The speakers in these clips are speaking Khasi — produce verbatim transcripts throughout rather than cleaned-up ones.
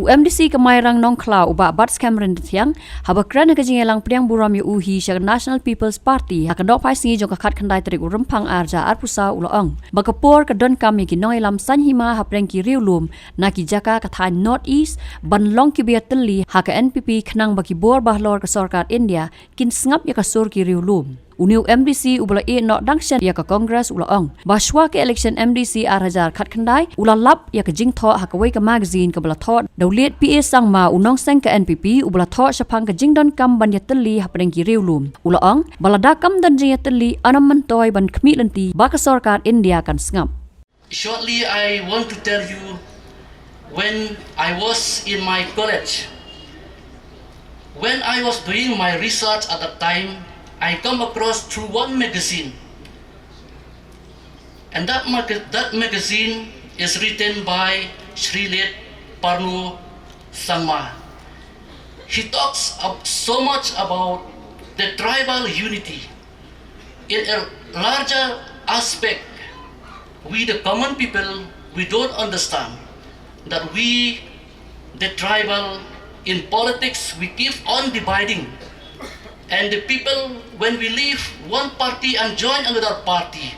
U MDC ka Mairang Nongkhlaw u Bah Batskhem Ryntathiang, haba kren ha ka jingïalang pdiang burom ïa u hi sha ka National People's Party ha ka nohphai sngi jong ka khatkhyndai tarik u Rymphang arhajar arphew saw, u la ong ba ka por ka donkam ïa ki nongïalam saiñ hima hapdeng ki riewlum na ki jaka ka thaiñ North East ban long kiba ïatylli ha ka NPP khnang ba ki bor bahalor ka sorkar India kin sngap ïa ka sur ki riewlum. Une u MDC uba la ïeh noh dang shen ïa ka Congress u la ong ba shwa ka election MDC arhajar khatkhyndai u la lap ïa ka jingthoh ha kawei ka magazine kaba la thoh da u Liet P A Sangma, u nongseng ka NPP uba la thoh shaphang ka jingdonkam ban ïatylli hapdeng ki riewlum. U la ong ba lada kam don jingïatylli, ym myntoi ban khmih lynti ba ka sorkar India kan sngap. Shortly, I want to tell you, when I was in my college, when I was doing my research at that time, I come across through one magazine. And that, mag- that magazine is written by Shri Late Parno Sangma. He talks ab- so much about the tribal unity. In a larger aspect, we the common people, we don't understand that we, the tribal, in politics, we keep on dividing. And the people, when we leave one party and join another party,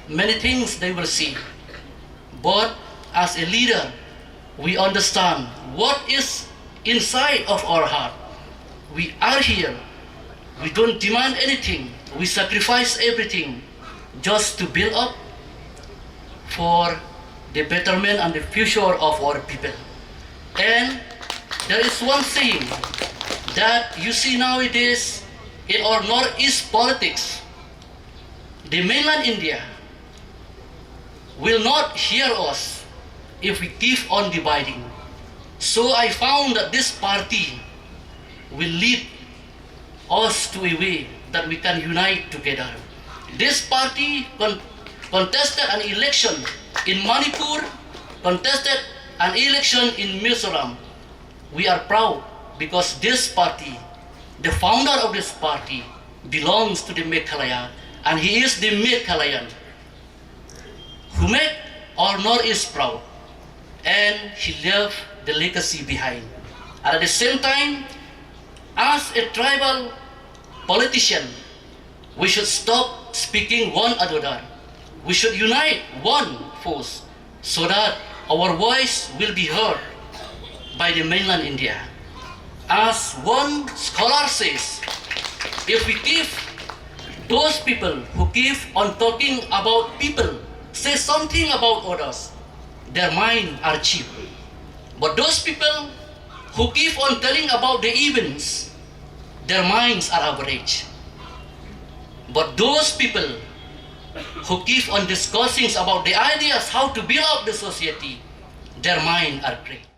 many things they will see. But as a leader, we understand what is inside of our heart. We are here. We don't demand anything. We sacrifice everything just to build up for the betterment and the future of our people. And there is one thing that you see nowadays in our Northeast politics. The mainland India will not hear us if we keep on dividing. So I found that this party will lead us to a way that we can unite together. This party con- contested an election in Manipur, contested an election in Mizoram. We are proud because this party, the founder of this party, belongs to the Meghalaya, and he is the Meghalayan who make our Northeast proud, and he left the legacy behind. And at the same time, as a tribal politician, we should stop speaking one another. We should unite one force so that our voice will be heard by the mainland India. As one scholar says, if we give those people who keep on talking about people, say something about others, their mind are cheap. But those people who keep on telling about the events, their minds are average. But those people who keep on discussing about the ideas how to build up the society, their mind are great.